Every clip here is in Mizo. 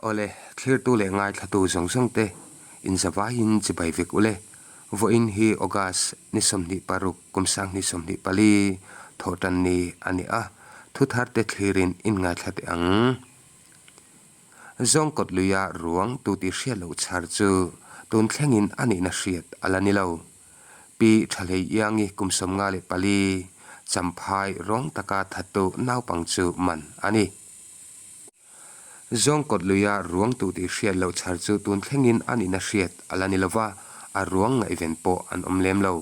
Awle, thlirtu leh ngaithlatu zawng zawng te inzavaiin chibai vek ule. Vawiin hi August ni 26 kum 2024 thawhtan ni a ni a, thuthar te thlirin in ngaithla teh ang. Zawng kawt luia ruang tu tih hriat loh chhar chu tun thlengin a nihna hriat a la ni lo. Pi Thahlei Iangi kum 54 Champhai rawng taka thattu naupang chu man a ni. Zawng kawt luia ruang tu tih hriat loh chhar chu tun thlengin a nihna hriat a la ni lova, a ruang ngaihven pawh an awm lem lo.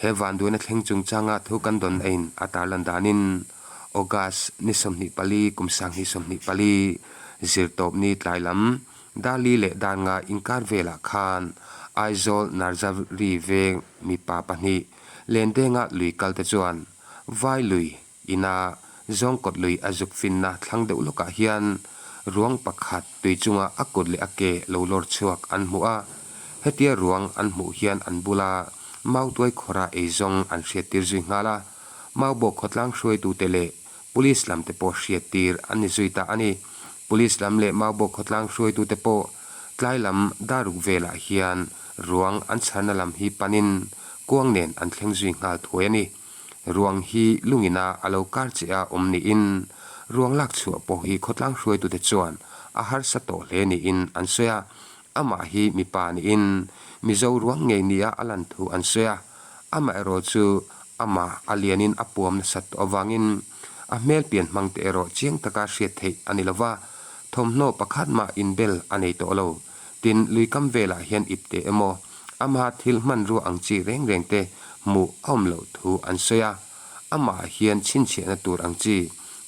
He vanduaina thleng chungchanga thu kan dawn aiin a tarlan danin August ni 24 kum 2024 zirtawpni tlai lam Darli leh Darnga inkar velah khan Aizawl Narzari veng mipa pahnih Lendenga lui kalte chuan Vai lui Ina zawngkawt lui a zuk finna thlang deuh lawkah hian ruang pakhat tui chunga a kut leh a ke lo lawr chhuak an hmu a. Hetia ruang an hmuh hian an bula mautuai khawra eizawng an hriattir zui nghal a. Maubawk khawtlang hruaitute leh Police lam te pawh hriattir an ni zui ta a ni. Police lam leh Maubawk khawtlang hruaitute pawh tlai lam daruk velah hian ruang an chharna lam hi panin kuang nen an thleng zui nghal thuai a ni. Ruang hi lungina a lo kar che a awm niin ruang lak chhuah pawh hi khawtlang hruaitute chuan a harsa tawh hle niin an sawi a. Amah hi mipa niin Mizo ruang ngei nia a lan thu an sawi a. Amaherawh chu amah a lianin a puam nasat tawh avangin a hmel pian hmang te erawh chiang taka hriat theih a ni lova, thawmhnaw pakhat mah inbel a nei tawh lo. Tin, luikam velah hian ipte emaw, amaha thil hmanrua ang chi reng reng te hmuh a awm loh thu an sawi a. Amah hian chhinchhiahna tur ang chi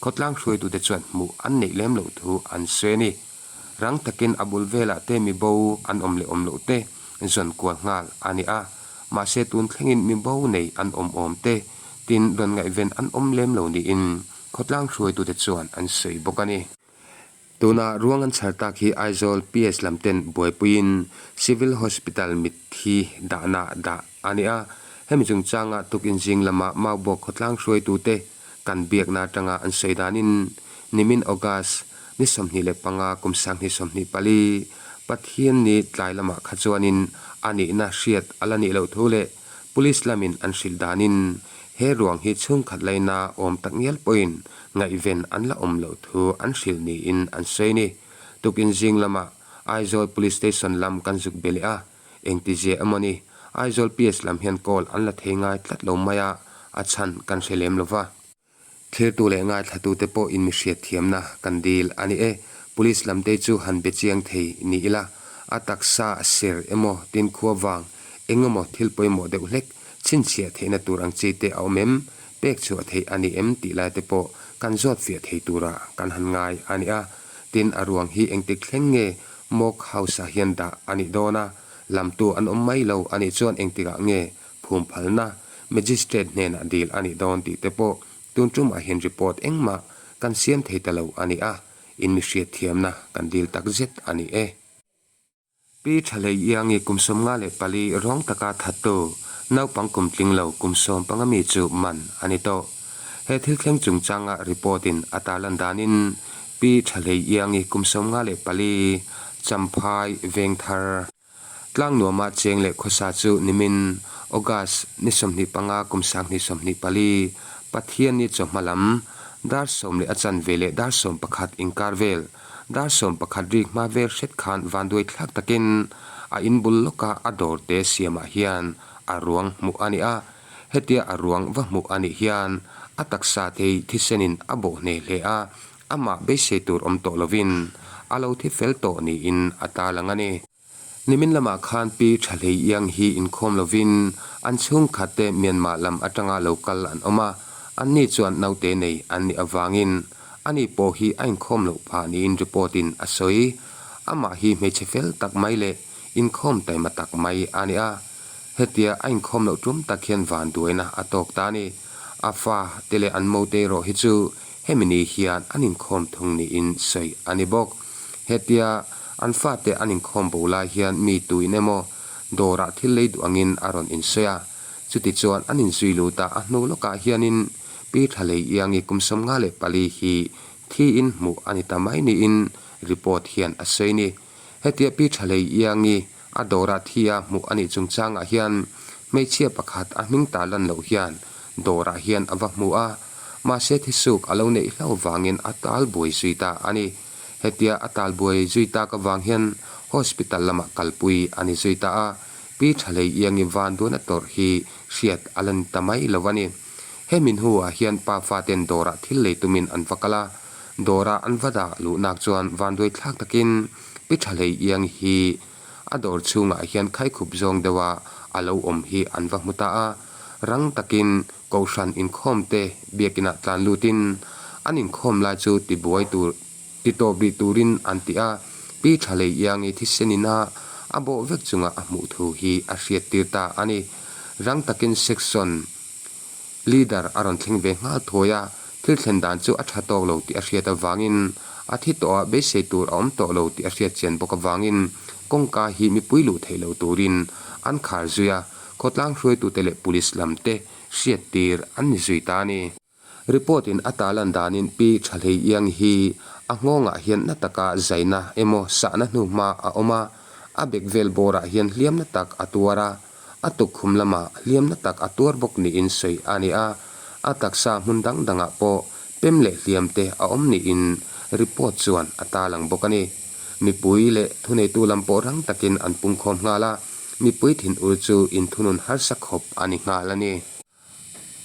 khawtlang hruaitute chuan hmuh an neih lem loh thu an sawi a ni. Rang takin a bul velah te mi bo an awm leh awm loh te zawn kual nghal a ni a. Mahse tun thlengin mi bo nei an awm awm te, tin rawn ngaihven an awm lem lo niin khawtlang hruaitute chuan an sawi bawk a ni. Tuna ruang an chhar tak hi Aizawl PS lam ten buaipuiin Civil Hospital mitthi dahna dah a ni a. Hemi chungchanga tukin zing lama Maubawk khawtlang hruaitute kan biakna atanga an sawi danin nimin August ni 25 kum 2024 Pathianni tlai lamah kha chuanin a nihna hriat a la nih loh thu leh Police lamin an hrilh danin he ruang hi chhungkhat laina awm tak ngial pawhin ngaihven an la awm loh thu an hrilh niin an sawi a ni. Tukin zing lamah Aizawl Police Station lam kan zuk be leh a, engtizia emaw ni, Aizawl PS lam hian call an la thei ngai tlat lo mai a, a chhan kan hre lem lova. Thlirtu leh ngaithlatute pawh in mi hriatthiamna kan dil a ni e. Police lamte chu han be chiang thei ni ila, a taksa ser emaw tin khua vang eng emaw thil pawimawh deuh hlek chhinchhiah theihna tur ang chi te a awm em, pek chhuah theih a ni em tih lai te pawh kan zawt fiah thei tura kan han ngai a ni a. Tin, a ruang hi engtik thleng nge Mock House-ah hian dah a nih dawn a, lamtu an awm mai lo a nih chuan engtikah nge phum phalna Magistrate hnenah dil a nih dawn tih te pawh tun tumah hian report engmah kan siam thei ta lo a ni a, in mi hriatthiamna kan dil tak zet a ni e. Pi Thalei Iangi kum 54 rawng taka thattu naupang kum tling lo kum 15 mi chu man a ni tawh. He thil thleng chungchanga report in a tarlan danin Pi Thalei Iangi kum 54 Champhai Vengthar, Tlangnuama cheng leh khawsa chu nimin August ni 25 kum 2024 Pathianni chawhma lam dar sawm leh a chanve leh dar 11 inkar vel dar 11 rik hma vel hret khan vanduai thlak takin a in bul lawka a dawr te siamah hian a ruang hmuh a ni a. Hetia a ruang va hmuh a nih hian a taksa thei thisenin a bawh hneh hle a, amah beisei tur awm tawh lovin a lo thi fel tawh niin a tarlang a ni. Nimin lamah khan Pi Thahlei Iang hi inkhawm lovin an chhungkhat te Myanmar lam atanga lo kal an awm a, anni chuan naute nei an nih avangin ani pawh hi a inkhawm loh phah niin report in a sawi. Amah hi hmeichhe fel tak mai leh inkhawm taima tak mai a ni a. Hetia a inkhawm loh tum tak hian vanduaina a tawk ta a ni. A fa te leh an mote erawh hi chu hemi ni hian an inkhawm thung niin sawi a ni bawk. Hetia an fate an inkhawm bo lai hian mi tuin emaw dawrah thil lei duh angin a rawn insawi a. Chutichuan an inzui lut a, a hnu lawkah hianin Pi Thalei Iangi kum 54 hi thiin hmuh a ni ta mai niin report hian a sawi ni. Hetia Pi Thalei Iangi a dawra thi a hmuh a nih chungchangah hian hmeichhia pakhat a hming ta lan loh hian dawrah hian a va hmu a, mahse thisuk a lo neih hlauh vangin a tal buai zui ta a ni. Hetia a tal buai zui tak avang hian hospital lamah kalpui a ni zui ta a, Pi Thalei Iangi vanduan a tawrh hi hriat a la ni ta mai lo a ni. Hemi hnuah hian pa faten dawrah thil lei tumin an va kal a, dawra an va dah luhnak chuan vanduai thlak takin Pi Thalei Iangi hi a dawr chhungah hian khaikhup zawng deuha a lo awm hi an va hmu ta a, rang takin Kohhran inkhawmte biakinah tlan lutin an inkhawm lai chu tibuai tur ti tawp rih turin an ti a, Pi Thalei Iangi thisen ina a bawh vek chunga a hmuh thu hi a hriattir ta a ni. Rang takin Section Leader a rawn thleng ve nghal thuai a, thil thlen dan chu a tha tawk lo tih a hriat avangin a thi tawh a beisei tur a awm tawh lo tih a hriat chian bawk avangin kawngka hi mipui luh theih loh turin an khar zui a, khawtlang hruaitute leh Police lamte hriattir an ni zui ta a ni. Report in a tarlan danin Pi Thahlei Iang hi a nghawngah hian na taka zaina emaw sahna hnuhma a awm a, a bek vel bawrah hian hliamna tak a tuar a, a tukkhum lamah hliamna tak a tuar bawk niin sawi a ni a, a taksa hmun dang dangah pawh pem leh hliam te a awm niin report chuan a tarlang bawk a ni. Mipui leh thuneitu lam pawh rang takin an pungkhawm nghal a, mipui thinur chu inthunun harsa khawp a ni nghal a ni.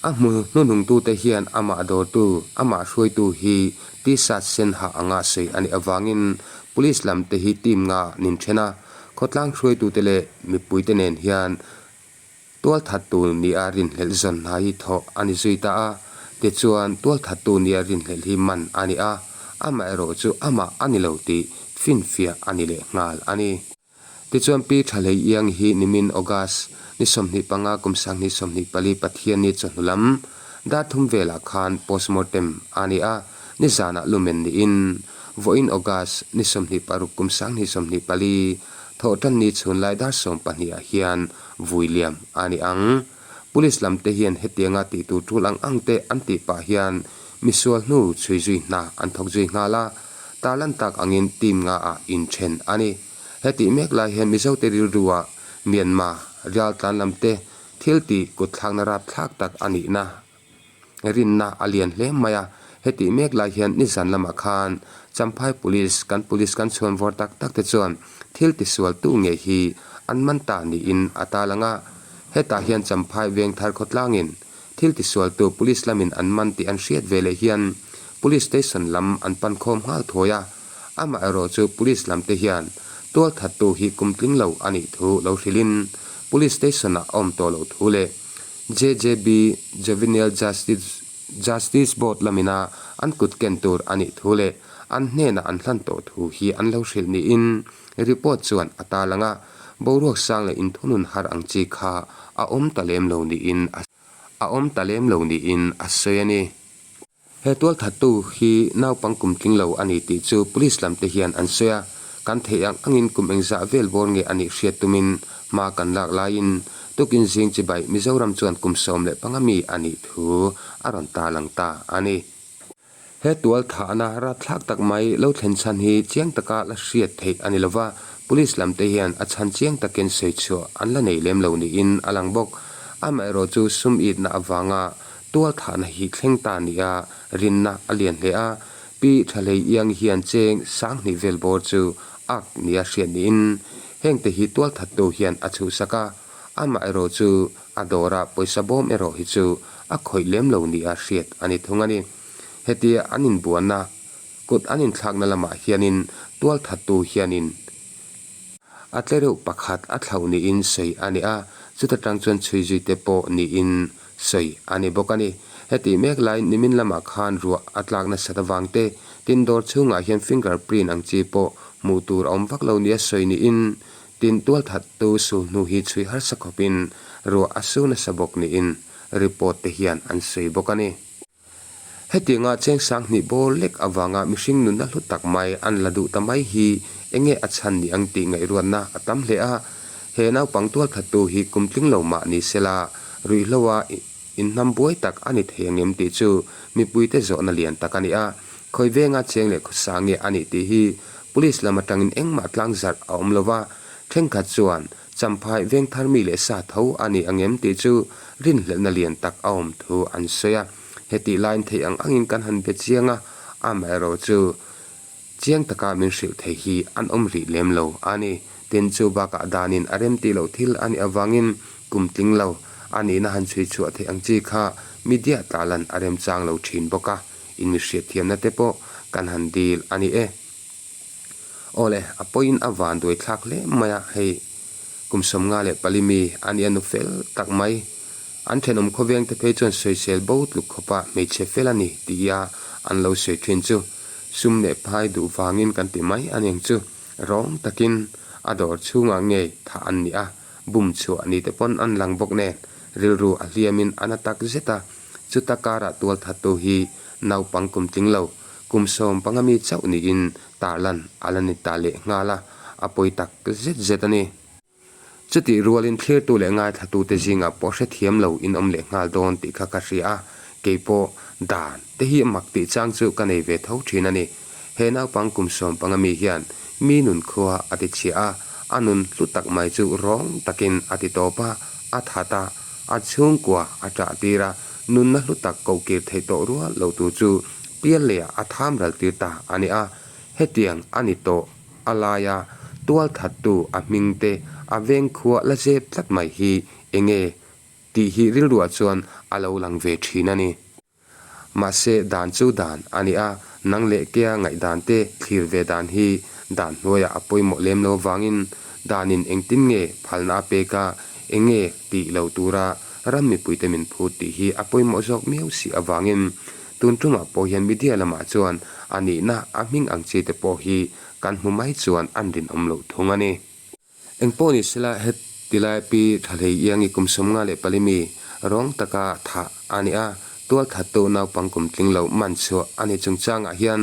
A hmu hnuhnungtute hian amah dawrtu, amah hruaitu hi T-shirt sen ha anga sawi a nih avangin Police lamte hi team nga nin then a, khawtlang hruaitute leh mipuite nen hian tualthattu nia rinhlelh zawn hna hi thawh a ni zui ta a. Tichuan, tualthattu nia rinhlelh hi man a ni a, amaherawh chu amah a ni lo tih finfiah a ni leh nghal a ni. Tichuan Pi Thalei Iang hi nimin August ni 25 kum 2024 Pathianni chawhnu lam dar thum velah khan postmortem a ni a, nizanah lumen niin vawiin August ni 26 kum 2024 Thawhtanni chhunlai dar 12 ah hian vui liam a ni ang. Police lam te hian hetianga tih tur tul ang ang te an tih pah hian misual hnu chhui zui hna an thawk zui nghal a, tarlan tak angin team nga ah inthen a ni. Hetih mek lai hian Mizote rilrua Myanmar raltlan lam te thil tih kut thlakna rapthlak tak a nihna rinna a lian hle mai a. Hetih mek lai hian nizan lamah khan Champhai Police kan Police kan chhuan vawr tak tak te chuan thil tisual tu ngei hi an man ta niin a talang a. Hetah hian Champhai Vengthar khawtlangin thil tisualtu Police lamin an man tih an hriat ve leh hian Police Station lam an pan khawm nghal thuai a. Amaherawh chu Police lam te hian tualthattu hi kum tling lo a nih thu lo hrilhin Police Station ah a awm tawh loh thu leh JJB, Juvenile Justice, Justice Board lamina an kut ken tur a nih thu leh an hnenah an hlan tawh thu hi an lo hrilh niin report chuan a tarlang a, boruak sang leh inthunun har ang chi kha a awm ta lem lo niin a a awm ta lem lo niin a sawi a ni. He tualthattu hi naupang kum tling lo a ni tih chu police lam te hian an sawi a, kan theih ang angin kum engzah vel bawr nge a nih hriat tumin hma kan lak laiin tukin zing chibai Mizoram chuan kum 15 mi a nih thu a rawn tarlang ta a ni. He tualthahna rapthlak tak mai lo thlen chhan hi chiang taka la hriat theih a ni lova, police lam te hian a chhan chiang takin sawi chhuah an la nei lem lo niin a lang bawk. Amaherawh chu sum itna avanga Tualthahna hi thleng ta nia rinna a lian hle a, Pi Thalei Iang hian cheng 2000 vel bawr chu ak nia hriat niin hengte hi tualthattu hian a chhuhsak a, amah erawh chu a dawra pawisa bawm erawh hi chu a khawih lem lo nia hriat a ni thung a ni. Hetia an inbuanna kut an inthlakna lamah hianin tualthattu hianin A tlereuh pakhat a thlauh niin sawi a ni a, chuta tang chuan chhui zui te pawh niin sawi a ni bawk a ni. Hetih mek laiin nimin lamah khan ruah a tlak nasat avang te, tin dawr chhungah hian finger print ang chi pawh hmuh tur a awm vak lo nia sawi niin tin tualthattu sulhnu hi chhui harsa khawpin ruah a su nasa bawk niin report te hian an sawi bawk a ni. Hetianga cheng 2000 bawr lek avanga mihring nunna hlu tak mai an la duh ta mai hi enge a chhan ni ang tih ngaihruatna a tam hle a. He naupang tualthattu hi kum tling lo mah ni sela ruihhloa inhnam buai tak a ni thei angem tih chu mipuite zawhna lian tak a ni a. Khawi venga cheng leh khawsa nge a nih tih hi Police lam atangin engmah tlangzarh a awm lova, thenkhat chuan Champhai vengthar mi leh sa tho a ni angem tih chu rinhlelhna lian tak a awm thu an sawi a. Hetih laiin theih ang angin kan han be chiang a, amaherawh chu chiang taka min hrilh thei hi an awm rih lem lo a ni. Tin, chu bakah danin a rem tih loh thil a nih avangin kum tling lo a nihna han chhui chhuah theih ang chi kha media tlalan a remchang lo thin bawk a, in mi hriatthiamna te pawh kan han dil a ni e. Awle, a pawiin a van duai thlak hle mai a, hei kum 54 mi a nia nu fel tak mai. An thenawm khawveng te phei chuan sawisel bo tluk khawpa hmeichhe fel a ni tih a an lo sawi thin chu. Sum leh phai duh vangin kan ti mai a niang chu. Rawng takin a dawr chhungah ngei thah an ni a, bum chhuah ni te pawn an lang bawk nen rilru a hliamin a na tak zet a. Chuta karah tualthattu hi naupang kum tling lo, kum 15 mi chauh niin tarlan a la ni ta leh nghal a, a pawi tak zet zet a ni. Chutih rualin thlirtu leh ngaithlatute zingah pawh hrethiam lo in awm leh nghal dawn tih kha ka hria a, kei pawh dan te hi mak tih chang chu ka nei ve tho thin a ni. He naupang kum 15 mi hian mi nun khua a ti chhia a, a nun hlu tak mai chu rawng takin a ti tawp a, a that a, a chhungkua a ṭah tir a, nunna hlu tak kohkir theih tawh rual lo tur chu pial leiah a tham ral tir ta a ni a, hetiang a ni tawh a laia tualthattu a hming te a vengkhua la zep tlat mai hi enge tih hi rilruah chuan a lo lang ve thin a ni. Mahse dan chu dan a ni a, nang leh kea ngaihdan te thlir ve dan hi dan hnuaiah a pawimawh lem lo avangin danin engtin nge phalna a pek a, enge tih lo tura ram mipuite min phut tih hi a pawimawh zawk miau si avangin Tun tumah pawh hian media lamah chuan a nihna a hming ang chi te pawh hi kan hmu mai chuan an rinawm loh thung a ni. Engpawh ni sela heti lai Pi Thahlei Iangi kum 54 mi rawng taka thah a ni a, tualthattu naupang kum tling lo man chhuah a ni chungchangah hian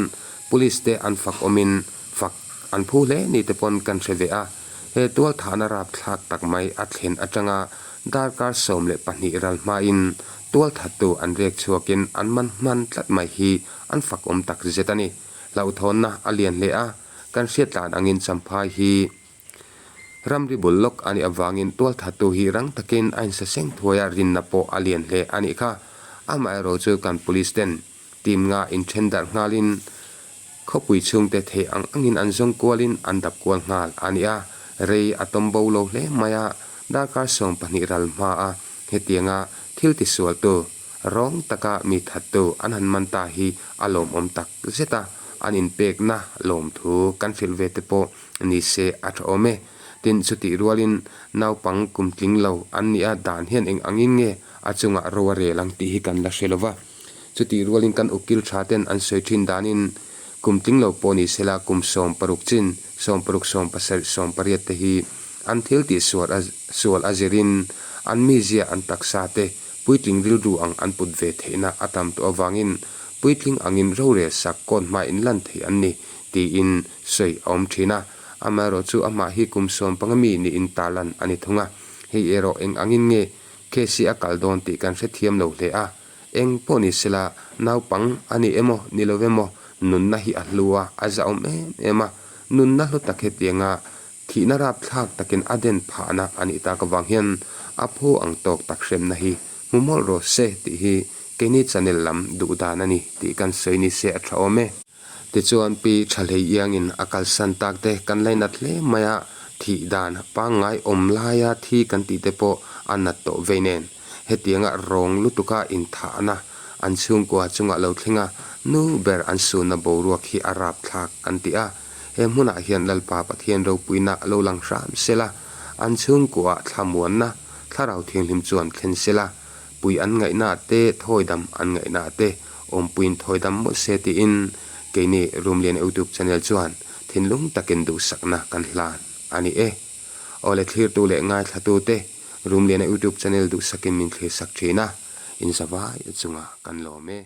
Police te an fak awmin fak an phu hle ni te pawn kan hre ve a. He tualthahna rapthlak tak mai a thlen atanga darkar 12 ral hmain tualthattu an rek chhuakin an man hman tlat mai hi an fak awm tak zet a ni. Hlauhthawnna a lian hle a, kan hriatlan angin Champhai hi ramri bul lawk a nih avangin tualthattu hi rang takin a insaseng thuai a, rinna pawh a lian hle a nih kha. Amaherawhchu chu kan police ten Team nga inthen darh nghalin khawpui chhungte theih ang angin an zawng kualin an dap kual nghal a ni a, rei a tawm bo lo hle mai a, darkar 12 ral hma a hetianga thil tisualtu, rawng taka mi thattu an han man ta hi a lawmawm tak zet a, an inpekna lawmthu kan hrilh ve te pawh ni se a tha awm e. Tin, chutih rualin naupang kum tling lo an nih a, dan hian eng angin nge a chungah ro a rel ang tih hi kan la hre lo va. Chutih rualin kan ukil tha ten an sawi thin danin kum tling lo pawh ni sela kum 60 chin, 60, 70, 80 te hi an thil tih sual a sual a zirin an mizia an taksa te puitling rilru ang an put ve theihna a tam tawh avangin puitling angin rorel sak kawn hma in lan thei an ni tiin sawi a awm thin a. Amaherawh chu amah hi kum 15 mi niin tarlan a ni thung a. Hei erawh eng angin nge case hi a kal dawn tih kan hrethiam lo hle a. Eng pawh ni sela, naupang a ni emaw ni lo emaw, nunna hi a hlu a, a zahawm em em a. Nunna hlu tak hetianga thihna rapthlak takin a den phahna a nih tak avang hian a phu ang tawk tak hremna hi hmu mawlh rawh se tih hi keini channel lam duh dan a ni tih kan sawi ni se a tha awm e. Tichuan Pi Thahlei Iangin a kalsan tak te kan lainat hle mai a, thih dan pangngai awm laia thi kan tih te pawh a nat tawh vei nen. Hetianga rawng lutuka inthahna an chhungkua chungah lo thleng a, nu ber an sunna boruak hi a rapthlak an ti a. He hmunah hian Lalpa Pathian ropuina lo lang hram sela, an chhungkuaah thlamuanna Thlarau Thianghlim chuan thlen sela, pui an ngaihna te, thawidam an ngaihna te awmpuiin thawidam mawlh se tiin keini Rumlian Youtube channel chuan thinlung takin duhsakna kan hlan a ni e. Awle thlirtu leh ngaithlatu te Rumliana Youtube channel duhsakin min thlirsak thin a, in zavai a chungah kan lawm e.